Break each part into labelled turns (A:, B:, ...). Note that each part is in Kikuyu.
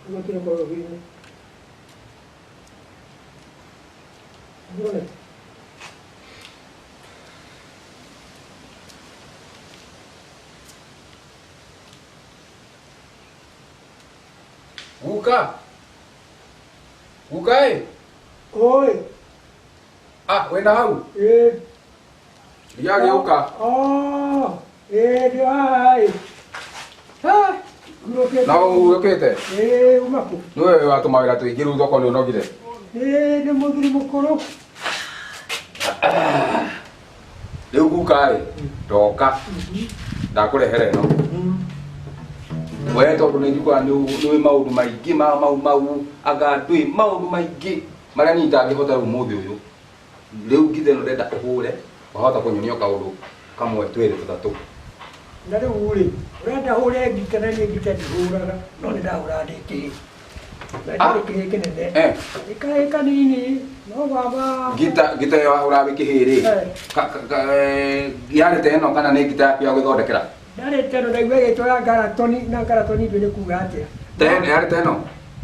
A: Ũgekĩra korobi-inĩ. Nĩwonete?
B: Guka. Guka ĩ.
A: Oi,
B: Ah, wĩna hau?
A: ĩ,
B: Ria gĩũka.
A: oh, ĩ, ndĩ haha ĩ.
B: Ah,
A: Hurũkĩte.
B: Na ũhurũkĩte?
A: Ĩ, uma kũ?
B: Nĩwe watũma wĩra tũingĩ rĩu thoko nĩ ũnogire.
A: Ĩ, nĩ mũthuri mũkũrũ.
B: Rĩu guka ĩ, ndoka. Ndakũrehera ĩno. We tondũ nĩ njiguaga nĩ ũĩ maũndũ maingĩ ma mau mau anga ndũĩ maũndũ maingĩ marĩa niĩ itangĩhota rĩu ũmũthĩ ũyũ. Rĩu ngitha ĩno ndĩrenda ũhũre, wahota kũnyonia o kaũndũ kamwe twĩrĩ tũtatũ.
A: Na rĩu rĩ, ũrenda hũre ngita na niĩ ngita ndihũraga, no nĩ ndahũraga ndĩ kĩhĩĩ. Na ndarĩ kĩhĩĩ kĩnene.
B: Eh.
A: Nĩ kahĩĩ kanini, no baba.
B: Ngita ngita ĩyo wahũraga wĩ kĩhĩĩ rĩ,
A: Eh.
B: yarĩ ta ĩno kana nĩ ngita yaku ya gwĩthondekera?
A: Ndarĩ teno ndaigua ĩgĩtwo ya ngaratoni na ngaratoni ndũĩ nĩ kuga atĩa.
B: Ta ĩno yarĩ ta ĩno?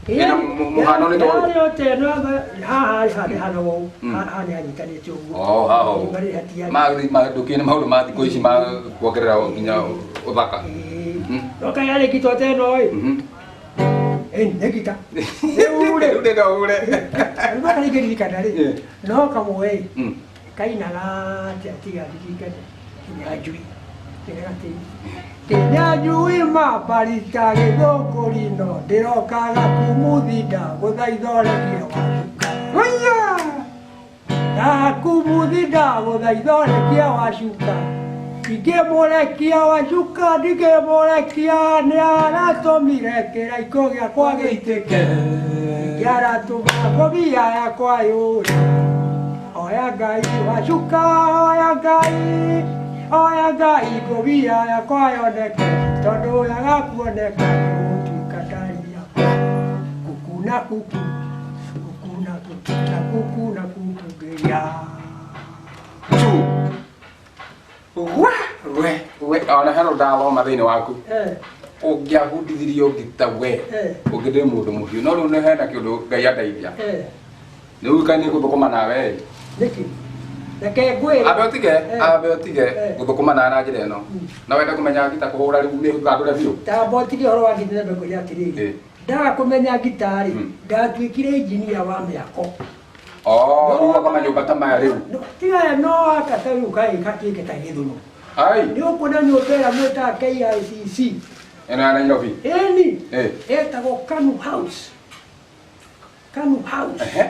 B: Ĩna mũhano nĩ ta ũyũ?
A: Yarĩ o ta ĩno haha haha hana ũũ, haha nĩ hanyitanĩte ũguo.
B: Oh, haha ũguo.
A: Irima rĩrĩ hatiarĩ.
B: Ndũkĩũĩ nĩ maũndũ ma thikũ ici ma kuongerera nginya ũthaka.
A: Ĩĩ.
B: Mhm.
A: No kaĩ yarĩ ngita ta ĩno ĩ.
B: Mhm.
A: Ĩ, nĩ ngita. Rĩu rĩ,
B: Rĩu ndĩna ũre.
A: rĩu gaka ningĩririkana rĩ,
B: Eh.
A: no kamwe ĩ,
B: Mm.
A: kainaga atĩa tiga ndirikane Kinyanjui. Kainaga atĩ, Kinyanjui mabarita gĩthũngũri-no ndĩrokaga kumuthinda gũthaitha ũrekie wacuka. Ũiya! Ndakumuthinda gũthaitha ũrekie wacuka. Ingĩmũrekia wacuka ndingĩmũrekia nĩaratũmire kĩraikũ gĩakwa gĩitĩke. Ningĩ aratũma ngũbia yakwa yũre. Oya Ngai wacuka, oya Ngai, oya Ngai ngũbia yakwa yoneke, tondũ yaga kuoneka nĩgũtuĩka ndaria. Kuku na kuku, kuku na kuku, na kuku na kuku ngĩria.
B: Tu. We, we, we, ona hena ũndũ ndathoma thĩinĩ waku.
A: Eh,
B: Ũngĩahundithirio ngita we,
A: Eh.
B: ũngĩ ndĩ mũndũ mũhiũ. No rĩu nĩ hena kĩũndũ Ngai andeithia.
A: eh,
B: Rĩu kaĩ nĩ gũthũkũma nawe ĩ.
A: nĩkĩ? Reke ngwĩre.
B: Ambe ũtige,
A: Eh.
B: ambe ũtige
A: Eh.
B: gũthũkũma nawe na njĩra ĩno. Na wende kũmenya ngita kũhũra rĩu nĩ ũthandũre biũ.
A: Tamba ũtige ũhoro wa ngita nyambe ngwĩre atĩrĩrĩ.
B: Eh.
A: Ndaga kũmenya ngita rĩ,
B: Mm.
A: ndatuĩkire injinia wa mĩako.
B: Oh, rĩu ũgakoma nyũmba ta maya rĩu.
A: No, tiga aya no aka ta rĩu kaĩ gatuĩke ta gĩthũnũ.
B: Ai,
A: Nĩ ũkuona nyũmba ĩrĩa mwĩtaga KICC.
B: ĩno ya Nairobi.
A: Ĩni,
B: Eh.
A: ĩtagwo Kanu House. Kanu House.
B: Ehe.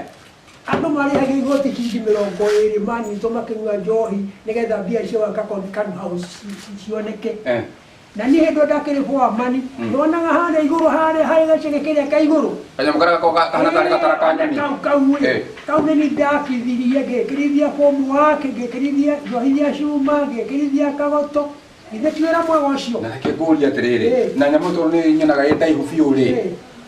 A: Andũ marĩhagia igoti ciringi 20 manyitwo makĩnyua njohi nĩgetha mbia icio gwaka Kanu House cioneke.
B: Eh.
A: Na niĩ hĩndĩ ĩyo ndakĩrĩ foreman, nyonaga harĩa igũrũ harĩa harĩ gacege kĩrĩa ka igũrũ.
B: Kanyamũ karĩa gakoragwo kahana tarĩ gatara ka nyoni.
A: Kau kau ĩ.
B: Eh.
A: Kau nĩ niĩ ndakithirie ngĩkĩrithia bomu wake ngĩkĩrithia njohithia cuma ngĩkĩrithia kagoto. Githĩ ti wĩra mwega ũcio?
B: Na reke ngũrie atĩrĩrĩ,
A: Eh.
B: na nyamũ tondũ nĩ nyonaga ĩ ndaihu biũ rĩ,
A: Eh.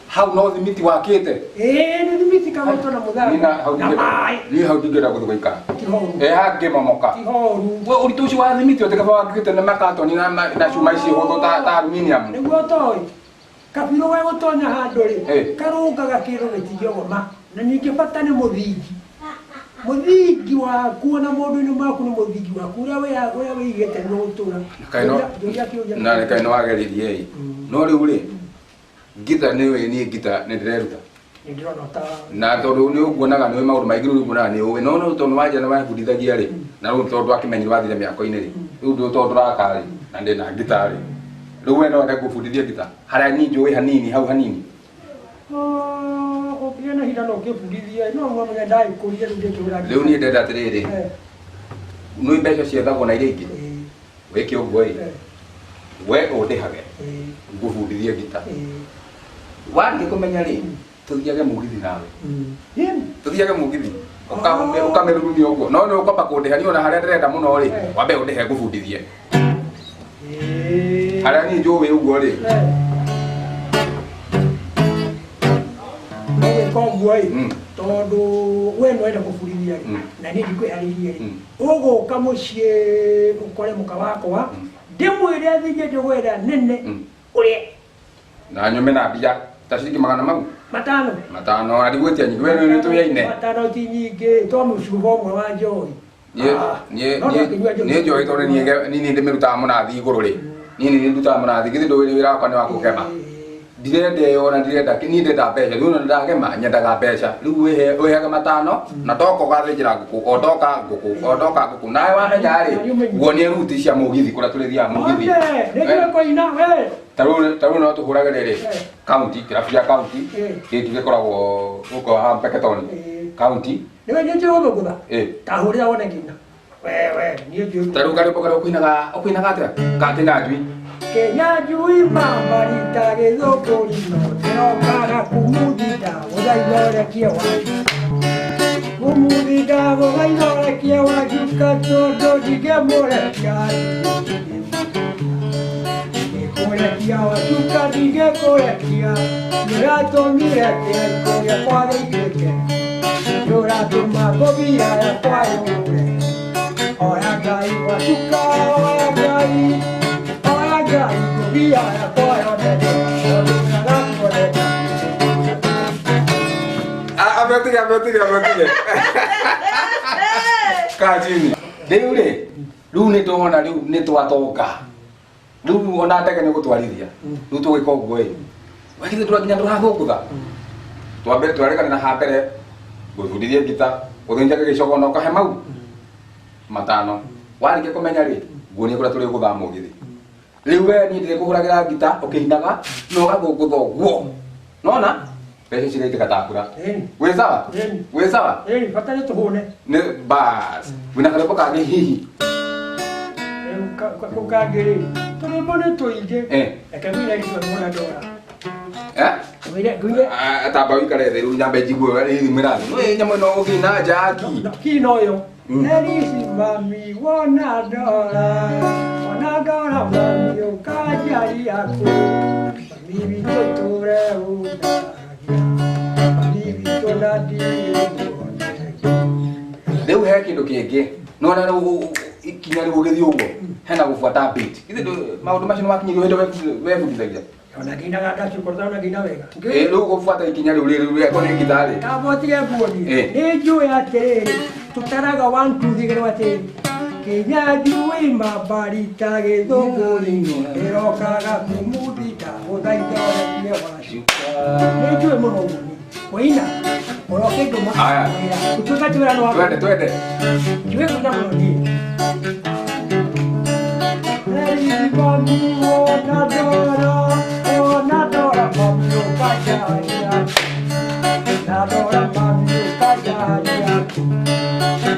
B: hau no thimiti wakĩte?
A: Ĩĩ nĩ thimiti kagoto na
B: Niĩ
A: mũthanga
B: na hau
A: na
B: ndingĩenda-
A: maĩ.
B: niĩ hau ndingĩenda gũthiĩ gũikara.
A: Ti horu.
B: Ĩ hangĩmomoka.
A: Ti horu.
B: We ũritũ ũcio wa thimiti ũtĩ kaba wakĩte na makatoni na na cuma ici hũthũ ta aluminium.
A: Nĩguo ũtoĩ. Kabirũ gegũtonya handũ rĩ,
B: Eh.
A: karũngaga kĩndũ gĩtingĩogoma. Na ningĩ bata nĩ mũthingi. Mũthingi waku ona maũndũ-inĩ maku nĩ mũthingi waku ũrĩa ũrĩa wĩigĩte nĩ ũgũtũra.
B: Kaĩ no-
A: Njũria kĩũria.
B: Na kaĩ nĩ wageririe ĩ. No rĩu rĩ, ngita nĩ ũĩ niĩ ngita nĩ ndĩreruta.
A: Nĩ ndĩrona ta
B: Na tondũ nĩ ũkuonaga nĩ ũĩ maũndũ maingĩ rĩu ũkuonaga nĩ ũĩ. No no tondũ wanjia nĩ wabundithagia rĩ, na rĩu tondũ wakĩmenyire wathire mĩako-inĩ rĩ, rĩu ndũ tondũ ndũraka rĩ, na ndĩna ngita rĩ. Rĩu we no wende ngũbundithie ngita harĩa niĩ njũĩ hanini hau hanini.
A: Ũngĩgĩa na ihinda no ũkĩbundithie no mwamenya ndagĩkũrire rĩu ndĩkĩhũra
B: Rĩu niĩ ndĩrenda atĩrĩrĩ,
A: Eh.
B: nĩ mbeca ciethagwo na iria ingĩ.
A: Eh.
B: Wĩke ũguo ĩ,
A: Eh.
B: we ũndĩhage
A: Eh.
B: ngũbundithie ngita.
A: Eh.
B: Warĩkia kũmenya rĩ, tũthiage mũgithi nawe.
A: Ĩni.
B: Tũthiage mũgithi. Ũkamĩrurumia ũguo. No nĩ ũkwamba kũndĩha niĩ ona harĩa ndĩrenda mũno rĩ,
A: Eh.
B: wambe ũndĩhe ngũbundithie.
A: Eh.
B: Harĩa niĩ njũĩ ũguo rĩ.
A: Eh. No gwĩka ũguo ĩ,
B: Mm.
A: tondũ we nĩ wenda kũbundithia rĩ,
B: Mm.
A: na niĩ ndikwĩharĩirie rĩ,
B: Mm.
A: ũgũka mũciĩ ũkore mũka wakwa, ndĩmwĩre athiĩ njũgũ ĩrĩa nene
B: Mm.
A: ũrĩe.
B: Na nyume na mbia. Ta ciringi magana mau
A: 5.
B: 5 na ndigwĩtia nyingĩ we nĩ tũyaine.
A: 5 ti nyingĩ to mũcuba ũmwe wa njohi.
B: Niĩ niĩ njohi tondũ niĩ niĩ ndĩmĩrutaga mũnathi igũrũ rĩ. Niĩ nĩ ndutaga mũnathi githĩ ndũĩ wĩra wakwa nĩ wa kũgema. Ndirenda ĩyo na ndirenda niĩ ndenda mbeca rĩu ona ndagema nyendaga mbeca rĩu wĩhege 5 na toka ũgathĩnjĩra ngũkũ o ndoka ngũkũ o ndoka ngũkũ nawe wamenya rĩ nguonie ruti cia mũgithi kũrĩa tũrĩthiaga mũgithi.
A: Nĩ kũina we.
B: Ta rĩu no tũhũrage rĩrĩ county kĩrabu gĩa county gĩkĩ gĩkoragwo gũkũ haha Mpeketoni county.
A: Nĩwe nĩ njũĩ gũthũngũtha? Tahũrĩra wone nginya. Wewe niĩ njũĩ.
B: Ta rĩu karĩmbo karĩa ũkũinaga atĩa? Ka Kĩnyanjui.
A: Kĩnyanjui mama rita gĩthũngũri no ndĩrokaga kumuthita gũthaithorekie wanju. Kumuthita gũthaithorekie wanju tondũ ndingĩmũrekia. Ndĩkũrekia wanjuka ndingĩkũrekia nĩũratũmire kĩraikũ gĩakwa gĩitĩke nĩũratũma ngũbia yakwa yũre. Oya Ngai wanjuka oya Ngai oya Ngai ngũbia yakwa yonene tondũ nĩũrakuoneka.
B: Ametige ametige ametige. Kaa chini. Rĩu rĩ rĩu nĩ tũhona rĩu nĩ twatonga. Rĩu ona ndege nĩ gũtwarithia. Rĩu tũgĩka ũguo ĩ. We githĩ ndũra nginya ndũrathũngũtha. Twambe twarĩkana na ha mbere gũbundithia ngita gũthĩnja gĩcogo na ũkahe mau 5. Warĩkia kũmenya rĩ nguonie kũrĩa tũrĩgũthaa mũgithi. Rĩu we niĩ ndĩrĩkũhũragĩra ngita ũkĩinaga na ũgathũngũtha ũguo. Nona mbeca cigaitĩka ta mbura. Wĩ sawa? Wĩ sawa?
A: Bata nĩ tũhũne.
B: Nĩ bas. Wĩna karĩmbo kangĩ hihi?
A: Kau kangĩ rĩ tũrĩmbo nĩ tũingĩ. Reke ngũine gĩcua wona ndora. Ngũine.
B: Tamba ũikare thĩ rĩu nyambe njigue rĩthimũ ĩrathiĩ. Nĩ nyamũ ĩno ũkĩina njaki.
A: Kino ĩyo. Erisi mami wona ndora. Wona ndora mami ũkanjaria kũ. Mami witũ tũre ũndagia. Mami witũ na ndirĩ muoneki.
B: Rĩu he kĩndũ kĩngĩ. Nĩwona rĩu ikinya rĩu ũgĩthiĩ ũguo hena gũbuata beat. Githĩ maũndũ macio nĩwakinyĩrio hĩndĩ webundithagia?
A: Ona nginaga ndacikorwo ona ngina wega.
B: Rĩu gũbuata ikinya rĩu rĩrĩ rĩakwa nĩ ngita rĩ.
A: Ndambotige nguonie. Nĩ njũĩ atĩrĩrĩ tũtaraga 1 2 3 ngerwo atĩrĩrĩ Kĩnyanjui mabarita gĩthũngũri ndĩrokaga kumuthita gũthaithorekie wacu. Nĩ njũĩ mũno ũguo niĩ. Kũina ũroke ndũma. Ũtuĩka ti wĩra nĩ waku.
B: Twende twende.
A: Njũĩ kũina mũno niĩ. Erisi mami wona ndora wona ndora mami ũkanjaria. Na ndora mami ũkanjaria.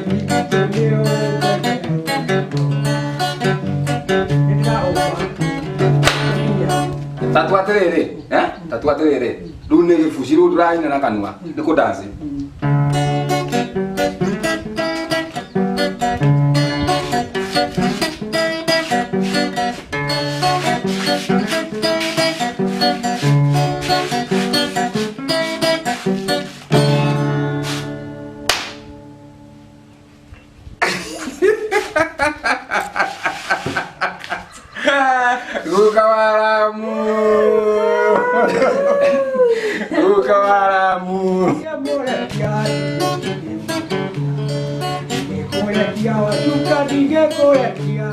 A: Witũ nĩ ũrĩte.
B: Tatu atĩrĩrĩ, tatu atĩrĩrĩ rĩu nĩ gĩbuci rĩu ndũraina na kanua nĩ kũdanci. Guka waramu. Guka waramu.
A: Nĩkũrekia wacuka ndingĩkũrekia.